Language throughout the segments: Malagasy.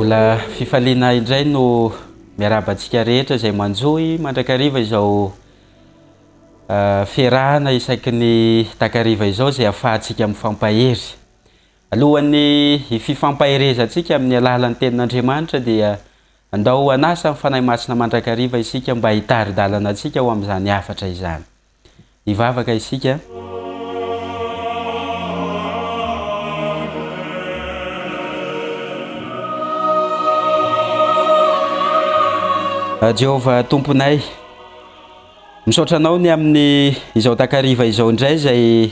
Mbola fifaliana indray no miarahaba antsika rehetra izay manjohy mandrakariva izao fiarahana isaky ny takariva izao izay ahafahantsika mifampahery. Alohan'ny hififampaherezantsika amin'ny alalan'ny tenin'Andriamanitra dia andao hanasa ny Fanahy Masina mandrakariva isika mba hitari-dalana antsika ho amin'izany hafatra izany. Hivavaka isika. Jehovah Tomponay, misaotra Anao ny amin'ny izao takariva izao indray izay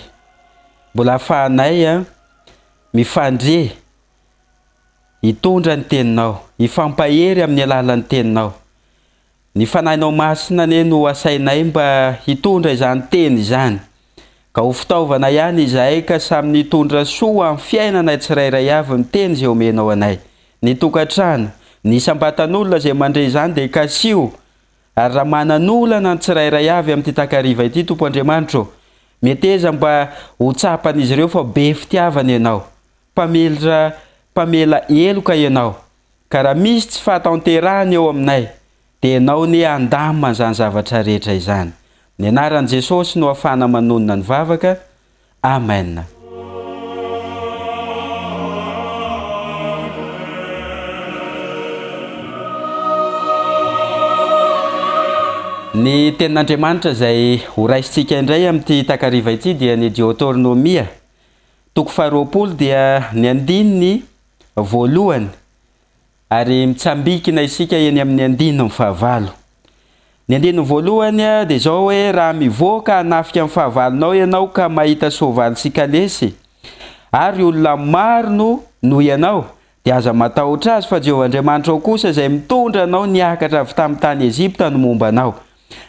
mbola ahafahanay mifandre hitondra ny Teninao, hifampahery amin'ny alalan'ny Teninao. Ny Fanahinao Masina anie no asainay mba hitondra izany Teny izany, ka ho fitaovana ihany izahay ka samy nitondra soa amin'ny fiainanay tsirairay avy ny Teny izay omenao anay. Ny tokantrano, ny isam-batan'olona izay mandre izany dia kasiho, ary raha manan'olana ny tsirairay avy amin'ity takariva ity, Tompo Andriamanitra ô, meteza mba ho tsapan'izy ireo fa be fitiavana Ianao, mpamelra, mpamela heloka Ianao, Ka raha misy tsy fahatanterahana eo aminay, dia Ianao anie handamina izany zavatra rehetra izany. Ny anaran'i Jesosy no ahafahana manonona ny vavaka. Amen. Ny tenin'Andriamanitra izay ho raisintsika indray amin'ity takariva ity dia ny Deotornomia, toko faharoapolo dia ny andininy voalohany ary mitsambikina isika eny amin'ny andininy fahavalo. Ny andininy voalohany dia izao hoe raha mivoaka hanafika ny fahavalonao ianao ka mahita soavaly sy kalesy ary olona maro no noho ianao dia aza matahotra azy fa Jehovah Andriamanitrao kosa izay mitondra anao niakatra avy tamin'ny tany Egypta no momba anao.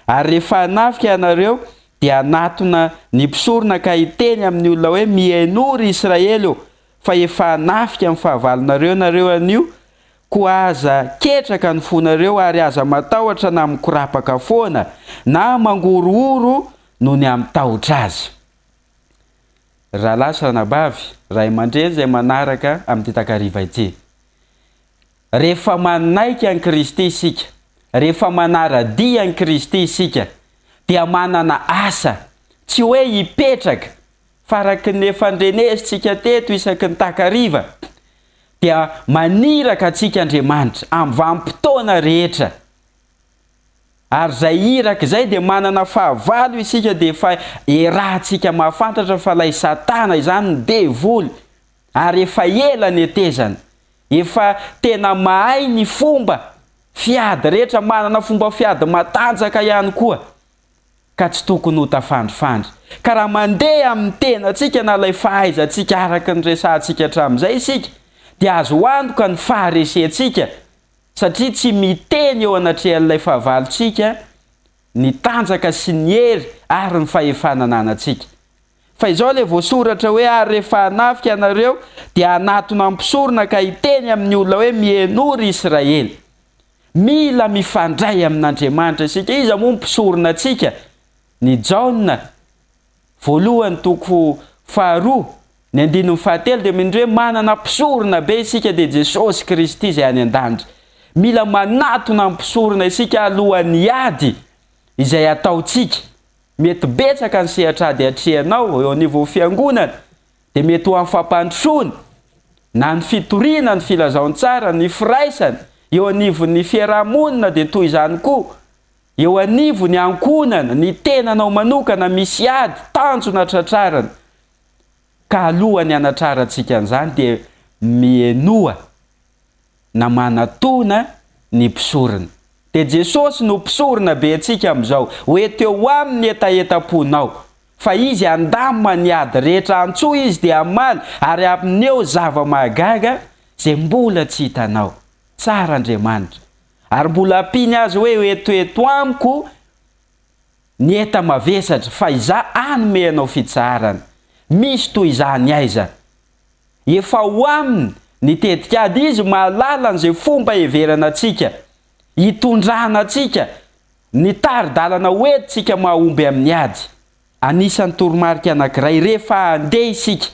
Ary rehefa hanafika ianareo dia hanatona ny mpisorona ka hiteny amin'ny olona hoe mihainoa ry Israely ô fa efa hanafika ny fahavalonareo nareo anio, koa aza ketraka ny fonareo ary aza matahotra na mikorapaka foana na mangorohoro noho ny amin'ny tahotra azy. Ry rahalahy sy ranabavy, ray aman-dreny izay manaraka amin'ity takariva ity, rehefa manaiky an'i Kristy isika, rehefa manara-dia an'i Kristy isika, dia manana asa, tsy hoe hipetraka Fa araka ny efa ndrenesintsika teto isaky ny takariva dia maniraka antsika Andriamanitra amin'ny vanim-potoana rehetra. Ary izay iraka izay dia manana fahavalo isika dia efa erahantsika mahafantatra fa ilay satana izany ny devoly ary efa ela netezana. Efa tena mahay ny fomba fiady rehetra, manana fomba fiady matanjaka ihany koa. ka tsy tokony ho tafandrifandry. Ka raha mandeha amin'ny tenantsika na ilay fahaizantsika araka ny resahantsika hatramin'izay isika dia azo antoka ny faharesentsika satria tsy miteny eo anatrehan'ilay fahavalontsika ny tanjaka sy ny hery ary ny fahefana ananantsika. Fa izao ilay voasoratra hoe ary rehefa hanafika ianareo dia hanatona ny mpisorona ka hiteny amin'ny olona hoe mihainoa ry Israely. Mila mifandray amin'Andriamanitra isika. Iza moa no mpisorona antsika? Ny Jaona voalohany toko faharoa, ny andininy fahatelo dia mindry hoe manana mpisorona be isika dia Jesosy Kristy izay any an-danitra. Mila manatona ny mpisorona isika alohan'ny ady izay ataontsika. Mety betsaka ny sehatr'ady atrehanao eo anivon'ny fiangonana. dia mety ho amin'ny fampandrosoana na ny fitoriana ny filazantsara, ny firaisana eo anivon'ny fiaraha-monina dia toy izany koa eo anivon'ny ankohonana, ny tenanao manokana misy ady, tanjona tratrarina. Ka alohan'ny hanatrarantsika an'izany dia mihenoa na manatona ny mpisorona. Dia Jesosy no mpisorona be antsika amin'izao. Hoento eo aminy ny hetahetam-ponao. Fa Izy handamina ny ady rehetra. Antsoy Izy dia hamaly ary haneho zava-mahagaga izay mbola tsy hitanao. Tsara Andriamanitra. Ary mbola ampiany azy hoe hoento eto amiko ny enta-mavesatra fa Izaho hanome anao fitsaharana. Misy toy izany aiza? Efa ao aminy ny tetikady, izy mahalala an'izay fomba heverana antsika, hitondrana antsika, ny tari-dalana ho entintsika mahomby amin'ny ady. Anisan'ny toromarika anankiray, rehefa handeha isika,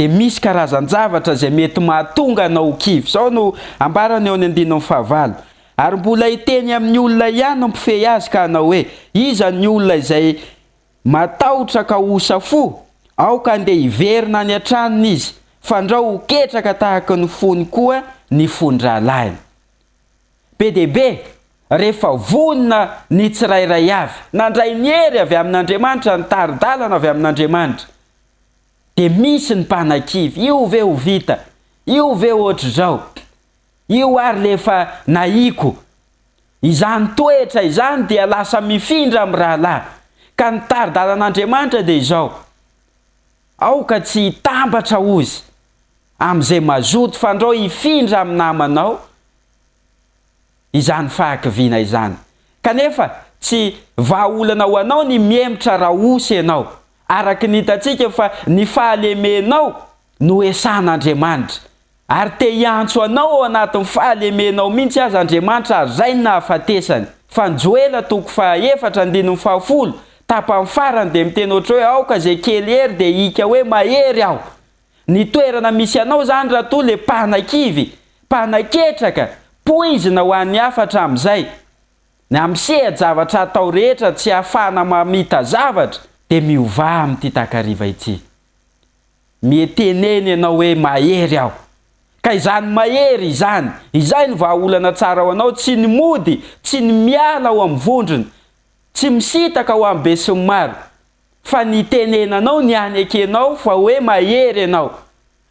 Dia misy karazan-javatra izay mety mahatonga anao ho kivy. Izao no ambarany eo amin'ny andininy fahavalo, Ary mbola hiteny amin'ny olona ihany ny mpifehy azy ka hanao hoe, Iza ny olona izay matahotra ka osa fo? Aoka handeha hiverina any an-tranony izy, fandrao ho ketraka tahaka ny fony koa ny fon-drahalahiny. Be dia be, rehefa vonona ny tsirairay avy, nandray ny hery avy amin'Andriamanitra, ny tari-dalana avy amin'Andriamanitra, dia misy ny mpanakivy, io ve ho vita, io ve ohatr'izao, io ary le efa nahiko. Izany toetra izany dia lasa mifindra amin'ny rahalahy. Ka ny tari-dalan'Andriamanitra dia izao, aoka tsy hitambatra ozy amin'izay mazoto fandrao hifindra amin'ny namanao izany fahakiviana izany. Kanefa tsy vahaolana ho anao ny mihemotra raha osa ianao. Araka ny hitantsika fa ny fahalemenao no esan'Andriamanitra. Ary te hiantso anao ao anatin'ny fahalemenao mihitsy aza Andriamanitra ary izay no nahafatesany. Fa ny Joela toko faha efatra andininy faha-10, tapany farany dia miteny ohatry hoe aoka izay kely hery dia hika hoe mahery aho. Ny toerana misy anao izany raha toa le mpanakivy, mpanaketraka, poizina ho an'ny hafa hatramin'izay. Ny amin'ny seha-javatra atao rehetra tsy ahafahana mamita zavatra dia miovà amin'ity takariva ity. Mietenena ianao hoe mahery aho. Ka izany mahery izany, izay no vahaolana tsara ho anao, tsy ny mody, tsy ny miala ao amin'ny vondrona, tsy misintaka ho amin'ny besinimaro, fa ny itenenanao ny hanekenao fa hoe mahery ianao,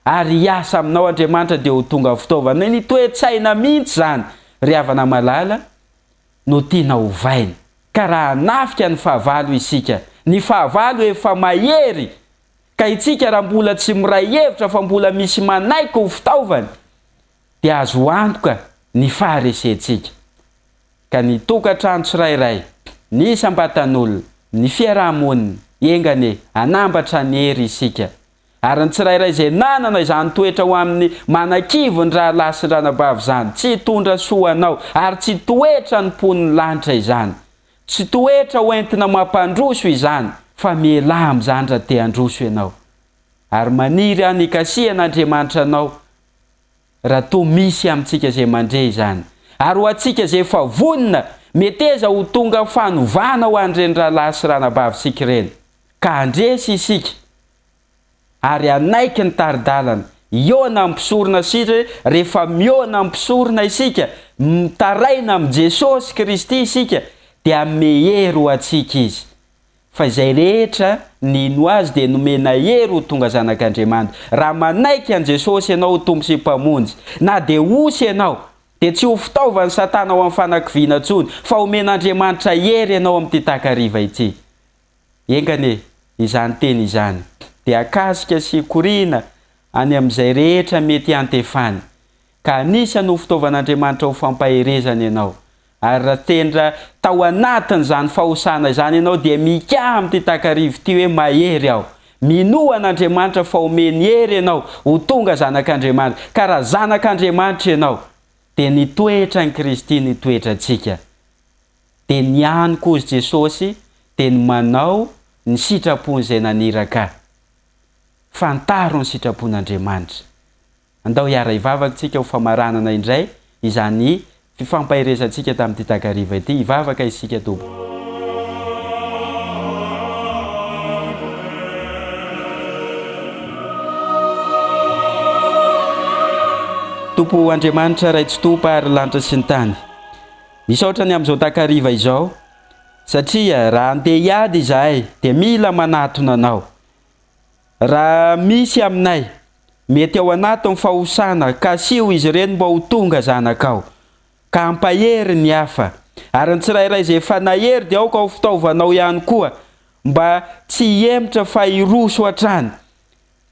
ary hiasa aminao Andriamanitra dia ho tonga fitaovana. Ny toe-tsaina mihitsy izany ry havana malala no tiana hovaina. Ka raha hanafika ny fahavalo isika, ny fahavalo efa mahery, ka itsika raha mbola tsy miray hevitra fa mbola misy manaiky ho fitaovany dia azo antoka ny faharesentsika. Ka ny tokantrano tsirairay, ny isam-batan'olona, ny fiaraha-monina, enga anie hanambatra ny hery isika. Ary ny tsirairay izay nanana izany toetra ho amin'ny manakivy ny rahalahy sy ny ranabavy izany, tsy hitondra soa anao, ary tsy toetra ny mponin'ny lanitra izany. Tsy toetra ho entina mampandroso izany, fa mialà amin'izany raha te handroso ianao. Ary maniry aho ny hikasihan'Andriamanitra anao raha toa misy amintsika izay mandre izany. Ary ho antsika izay efa vonona, meteza ho tonga fanovana ho an'ireny rahalahy sy ranabavintsika ireny. Ka handresy isika ary hanaiky ny tari-dalana. Hihaona amin'ny mpisorona isika, rehefa mihaona amin'ny mpisorona isika, mitaraina amin'i Jesosy Kristy isika, dia hanome hery ho antsika Izy. Fa izay rehetra nino Azy dia nomena hery ho tonga zanak'Andriamanitra. Raha manaiky an'i Jesosy ianao ho Tompo sy Mpamonjy, na dia osa ianao, dia tsy ho fitaovan'i Satana ho amin'ny fanakiviana intsony, fa homen'Andriamanitra hery ianao amin'ity takariva ity. Enga anie izany teny izany dia hakasika sy hikoriana any amin'izay rehetra mety hiantefany, ka anisan'ny ho fitaovan'Andriamanitra ho fampaherezana ianao. Ary raha tendra tao anatin'izany fahosana izany ianao dia mikaha amin'ity takariva ity hoe mahery aho. Minoa an'Andriamanitra fa omeny hery ianao ho tonga zanak'Andriamanitra. Ka raha zanak'Andriamanitra ianao dia ny toetran'i Kristy no toetrantsika. Dia ny ihany koa hozy Jesosy dia ny manao ny sitrapon'izay naniraka ahy. Fantaro ny sitrapon'Andriamanitra. Andao hiara-hivavaka isika ho famaranana indray izany fifampaherezantsika tamin'ity takariva ity. Hivavaka isika tompoko. Tompo Andriamanitra Ray Tsitoha Mpahary lanitra sy ny tany. Misaotra ny amin'izao takariva izao satria raha andeha hiady izahay dia mila manatona Anao. Raha misy aminay mety ao anatin'ny fahosana, kasiho izy ireny mba ho tonga zanakao, ka hampahery ny hafa. Ary ny tsirairay izay efa nahery dia aoka ho fitaovanao ihany koa mba tsy hihemotra fa hiroso hatrany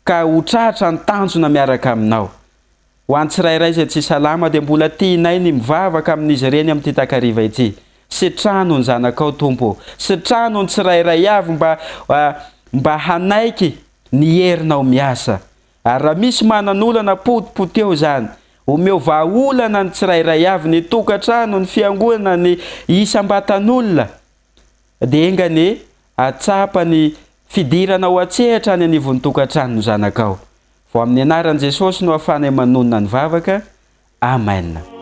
ka ho tratra ny tanjona miaraka aminao. Ho an'ny tsirairay izay tsy salama dia mbola tianay ny mivavaka amin'izy ireny amin'ity takariva ity. Sitrano ny zanakao Tompo ô. Sitrano ny tsirairay avy mba mba hanaiky ny herinao miasa. Ary raha misy manan'olana potipoteho izany. Omeo vahaolana ny tsirairay avy, ny tokantrano, ny fiangonana, ny isam-batan'olona. Dia enga anie hahatsapa ny fidirana ao an-tsehatra any anivon'ny tokantrano ny zanakao. Vao amin'ny anaran'i Jesosy no ahafahanay manonona ny vavaka. Amen.